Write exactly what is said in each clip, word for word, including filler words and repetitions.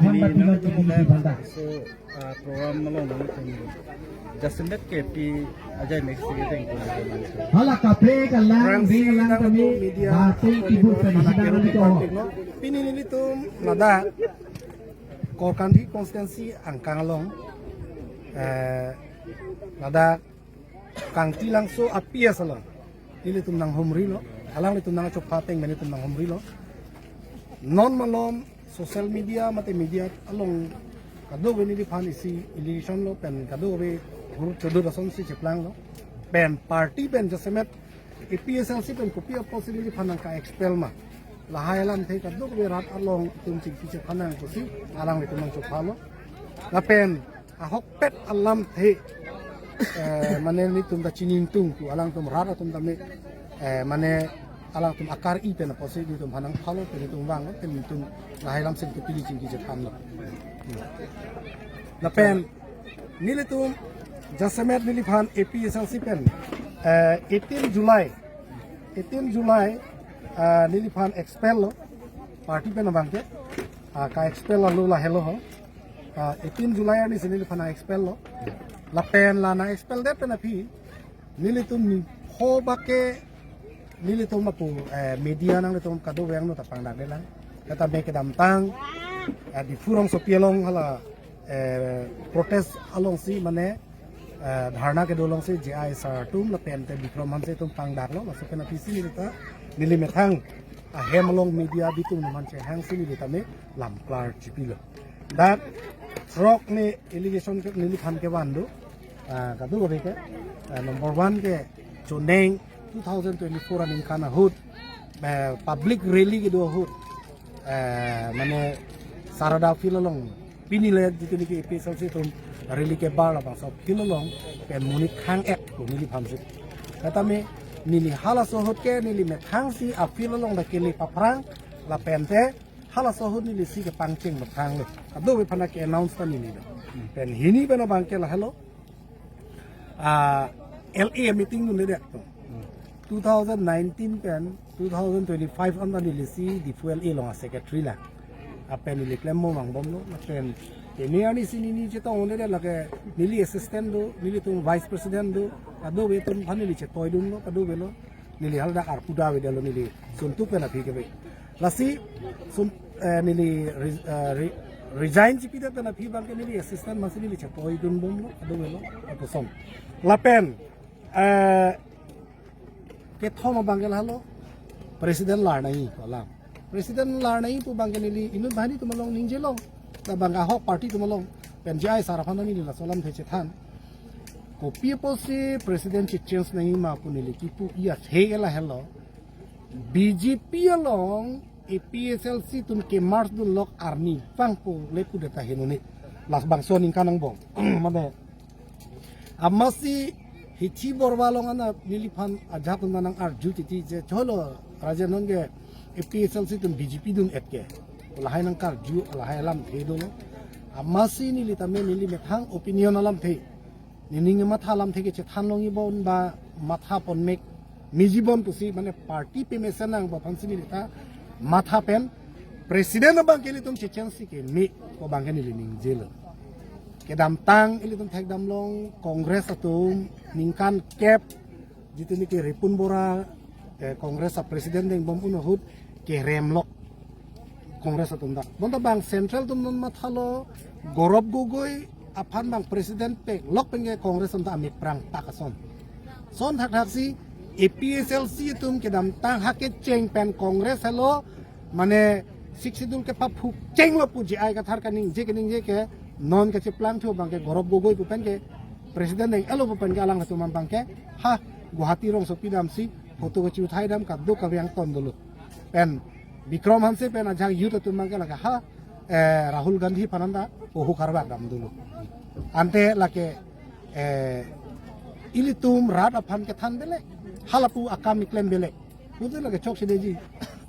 Mati mati di di banda. So, ah, program along nangtum jasemet ke pi ajai mek si keteng ko. Hala kaprek alang, rangsi ring alang nang kami, media batung tibur pen anak sidang kerup itu. Pini nelitum ladak Korkanthi constituency angkang along, eh, ladak Kangtilangso a-P S along nelitum nanghumrilo, alanglitum nangchopha ateng pen nelitum nanghumrilo. Non malom social media mate media along kadokave neliphan isi allegation lo pen kadokave hur chodot asonsi cheplanglo. Pen party pen jasemet A P H L C pen kopi apotsi neliphan nangka-expel ma, lahai alamthe kadokave rat along itum chingki chephan nang pusi alanglitum nangchophalo. Lapen ahokpet alamthe, eh, mane nelitum ta chiningtungtu, alangtum rat atum tame, eh, mane alangtum akar-i pen apotsi nelitum aphan nangphalo pen nelitum vanglo pen nelitum lahai alam sing kepili chingki chephanlo. Lapen nelitum jasemet neliphan A P H L C pen, eh, eighteen July, eighteen July, eh, neliphan expel lo, party pen abangke, ah, ka-expel lo lahelo ho. Ah, eighteen July arnisi neliphan expel lo. Lapen la nang-expel det pen aphi nelitum ni pho bak ke nelitum lapu, eh, media nanglitum kadokave angno ta pangdakdelang. Kata me kedamtang, eh, Diphu rongsopi along hala, eh, protest alongsi mane, eh, dharna kedo alongsi J I sir atum lapen te Bikram Hanse atum pangdaklo, laso pen aphisi neli ta neli methang ahem along media bitum numan chehangsi neli tame lamklar chipilo. Dak throk ne allegation ke neliphan kevan do. Ah, kadokave ke, ah, number one ke choneng two thousand twenty-four aningkan ahut, eh, public rally kedo ahut, eh, mane Sarada field along pini le jitu niki A P H L C atum rally kebar labangso field along pen monit khang-ek pu neliphansi. Kata me neli halaso ahut ke neli methangsi a-field along ta kele paphrang lapen te halaso ahut nelisi kepangcheng paphranglo. Kadokave aphan ke-announce ta neli do. Pen hini pen abangke lahelo, ah, L A meeting dunde det to. Two thousand nineteen pen two thousand twenty-five anta nelisi Diphu L A along a-secretary lang. Lapen neli klem mo vangbomlo, lapen keme arnisi neli chetong dunde det lake neli assistant do, nelitum vice president do, kadokave atum aphan neli chetoidunlo, kadokavelo. Neli haldak arpu davedetlo neli suntu pen aphi keve. Lasi sun, eh, neli re-, eh, re-, resign chipidet pen aphi abangke neli assistant masi neli chetoidunbomlo, kadokavelo, lapuson. Lapen, eh, kethom abangke lahelo, President lar nangji pu alam. President lar nangji pu abangke neli inut banghini atum along ningjelo. Labang ahok party atum along. Pen J I sir aphan neli laso alamthe chethan. Kopi apotsi President che-change nangji ma pu neli kipu-i athe ke lahelo. B J P along A P H L C atum ke-merge dunlok arni abang pu le pudet ta henone. Labangso aningkan angbong. Mane amatsi hithi borwa along ana neliphan ajat atum nang-arju titi je cholo Rajen non ke A P H L C atum B J P dun-et ke. Lahai nangkarju, lahai alamthe dolo. Amatsi neli tame neli methang opinion alamthe, nening matha alamthe ke chethan longji bon ba matha ponmek meji bon pusi mane party pemesen nangpo aphansi neli ta matha pen President abangke ilitum che-change si keme pu abangke neli ningjelo. Kedamtang ilitum thekdamlong Congress atum ningkan kep jitu niki Ripun Bora, eh, Congress a-president dengbom un ahut keremlok Congress atum ta. Bonta bang central atum non mathalo, Gaurav Gogoi aphan bang president peklok pen ke Congress atum ta amik prangpak ason. Son thakthaksi A P H L C atum kedamtang ha kecheng pen Congress helo, mane Sixth Schedule kepaphuk chenglo pu J I Kathar kaningje kaningje ke non kacheplangthu abangke Gaurav Gogoi pu pen ke president denglo pu pen ke alang atum abangke ha Guwahati rongsopi damsi photo kachiuthai dam kadokave angton dolo. Pen Bikram Hanse pen ajak youth atum abangke lake ha, eh, Rahul Gandhi aphan anta pohu karbak dam dolo. Ante lake, eh, ilitum rat aphan kethan belek, halapu akam keklem belek. Putin lake chokche deji.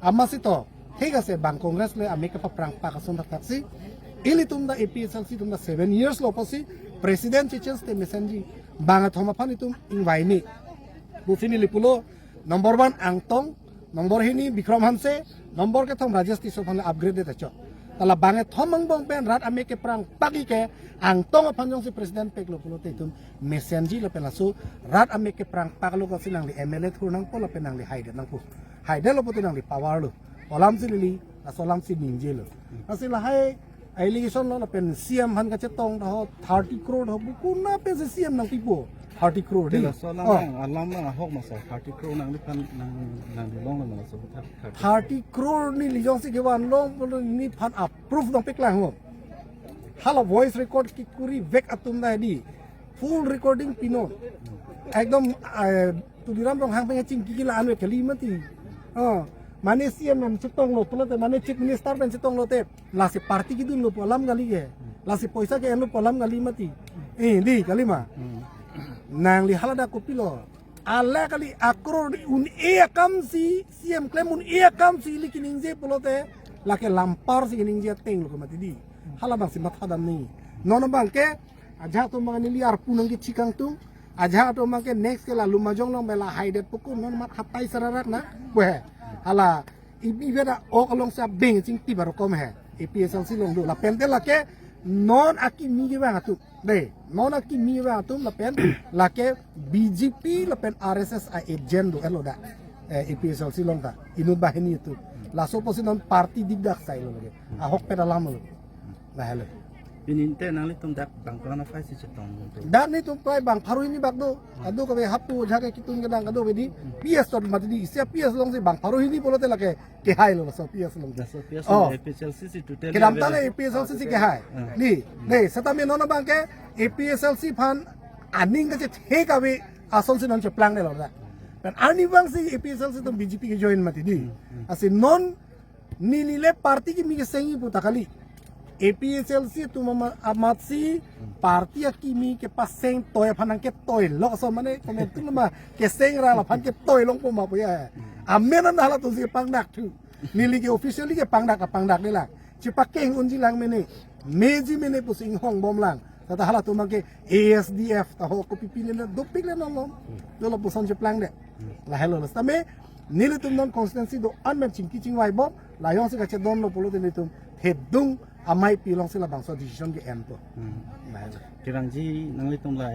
Amatsi to, thik ase bang Congress le amik kepaprangpak ason thakthaksi. Ilitum ta A P H L C atum ta seven years lo pusi president che-change te mesenji. Bang athom aphan itum ingvai me pusi neli pulo. Number one Angtong, number hini Bikram Hanse, number kethom Rajesh Tisso aphan le upgrade det acho. Ta labang kethom angbong pen rat amek keprang pakji ke, angtong aphan jongsi president peklo pulote itum mesenji lapen laso rat amek keprang paklo kosi nangli M L A thur nangpo lapen nangli haidet nangpo. Haidetlo pulote nangli power lo. Alamsi neli, laso alamsi ningjelo. Lasi lahai allegation lo lapen C M aphan kachetong ta ho thirty crore ho, bukuna pensi C M nangpipo thirty crore di. Laso alam Oh. nang, alam nang ahok masa thirty crore nangliphan nang, nangli longlo masa thirty crore. Thirty crore neli jongsi kevan long pulo neliphan approve nangpeklang ho. Hala voice record kekuri vek atum ta di. Full recording pinon. Ekdom, eh, Tuliram Ronghang pen chingki kila anve kali mati. Oh, mane C M pen chetonglo pulote, mane Chief Minister pen chetonglote, lasi party kedunlo pu alam kali ke. Lasi poisa ke-enlo pu alam kali mati. Eh, di kali ma. Hmm. Nangli hala dak kopilo. Ala kali a-crore un-e akamsi, C M klem un-e akamsi ili keningje pulote, lake lamparsi keningje atenglo ke mati di. Hala abangsi mathadamji. Non abangke, ajahak atum abang neli arpu nangkechikang tung. Ajahak atum abangke next ke la Lumbajong along pen la haidetpo ko, non mathatai sararak na. Weh, hala ibi beda ok alongsi abeng chingti baru kom he. A P H L C along do. Lapente lake non akimi kevang atum. Dei, non akimi kevang atum lapen lake B J P lapen R S S a-agent do-etlo dak. Eh, A P H L C along ta. Inut banghini atum. Laso apotsi non party dikdak sailo lake. Ahok pen alamlo. Lahelo. Pini te nanglitum dak bang ko-an aphai si chetong tum? Dak nelitum prai bang pharo hini bak do. Kadokave hapu ajahak ketun kedang kadokave di. P S tot mati di isi P S alongsi bang pharo hini pulote lake kehailo laso P S along. Laso P S Oh. along A P H L C si totally Kedamtang available. A P H L C si kehai. Ah. Di, di, setame non abangke A P H L C aphan aning kachethek ave asonsi non cheplangdetlo dak. Pen arnivangsi A P H L C atum B J P kejoin mati di. Hmm, hmm. Lasi non neli le party kimi kesengji pu ta kali. A P H L C atum ama-, amatsi party akimi kepaseng toi aphan nangketoi lo ason mane komentu nama keseng ra laphan ketoi longpo ma pu ya. Amen an halatumsi pangdak thu. Neli ke officially kepangdak, kepangdakdelang. Chepakeng unjilang mene. Meji mene pusi inghongbomlang. Tata halatum abangke A S D F ta ho kopi pine na dopik le nonglom. Dolo puson cheplangdet. Lahelo setame nelitum non constituency do-an pen chingki chingvaibom. La jongsi kachedonlo pulote nelitum thedung amei pi alongsi labangso decision ke-enpo. Hmm. Lahelo. Kevangji nanglitum la,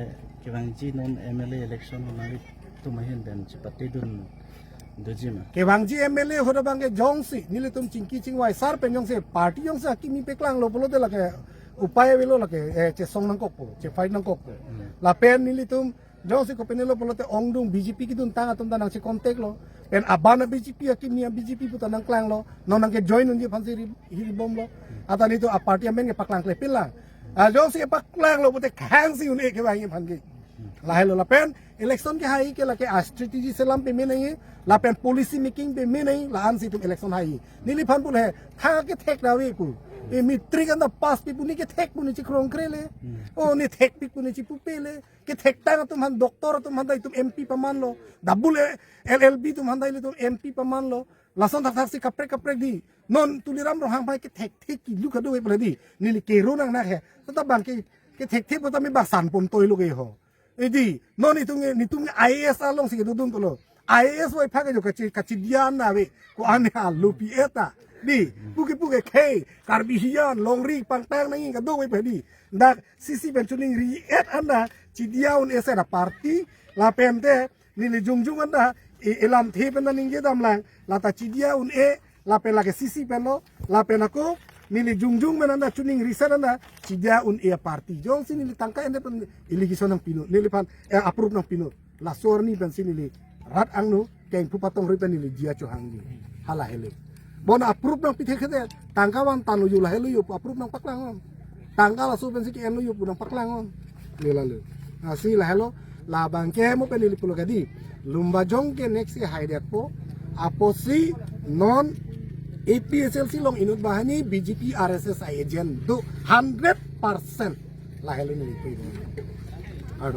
kevangji non M L A election nanglitum ahin pen chepatedun doji ma? Kevangji M L A ahut abangke jongsi nelitum chingki chingvai sar pen jongsi party jongsi akimi peklanglo pulote lake upai avelo lake, eh, chesong nangkokpo, chefight nangkokpo. Hmm. Lapen nelitum jongsi kopenelo pulote ongdung B J P keduntang atum ta nangchecontactlo. Pen abang a-B J P akimi a-B J P pu ta nangklanglo. Non nangkejoin unji aphansi ri-, hiribomlo. Ata nelitum a-party amen kepaklang klepelang. Ah, jongsi kepaklanglo pulote khangsi un-e kevangji aphan ke. Lahelo lapen election kehai ke lake a-strategy selam pame nangji. Lapen policy making pame nangji. La-ansi itum election hai. Neliphan pulo he. Tha kethek dave pu. E matric anta pass pi pu ne kethek pu ne chikrong krele. Hmm. Oh, ne thekpik pu ne chipupele. Kethektang atum aphan doctor atum aphan ta itum M P pamanlo. Double L L B atum aphan ta ilitum M P pamanlo. Lason thakthak si kaprek kaprek di. Non Tuliram Ronghang pai kethekthek kilu kado e pala di. Neli kero nangnak he. Tata abangke, kethekthe pu tame bangsan pon toilo ke ho. Edi, non itum nge, nitum nge I A S alongsi kedodun tolo. I A S wai phak jo kachi, kachidian na ave. Ko-an ha lopi eta. Di, puke puke khei, Karbi hijan, longri, pangtang nangji kadokave pa di. Dak C C pen chuningri-et anta, chidia un-e seta party, lapente, neli jongjong anta, e, elamthe pen ta ningjedamlang, lata chidia un-e, lapen lake C C penlo, lapen ako, neli jongjong pen anta, chuningri seta anta, chidia un-e party. Jongsi neli tangka ende pen, election nangpinon, neliphan, eh, approve nangpinon. Laso arni pensi neli rat angno kengpu patong ri pen neli dia chohangji. Hala helo. Bon approve nangpi thekthedet. Tangka van tanglo jo lahelo jo pu approve nangpaklang on. Tangka laso pensi ke-enlo jo pu nangpaklang on. Neli lalo. Lasi lahelo. Labangke mo pen neli pulo kadi. Lumbajong ke next ke haidetpo. Apotsi non A P H L C along inut banghini B J P R S S a-agent do hundred percent. Lahelo neli pu. Ado.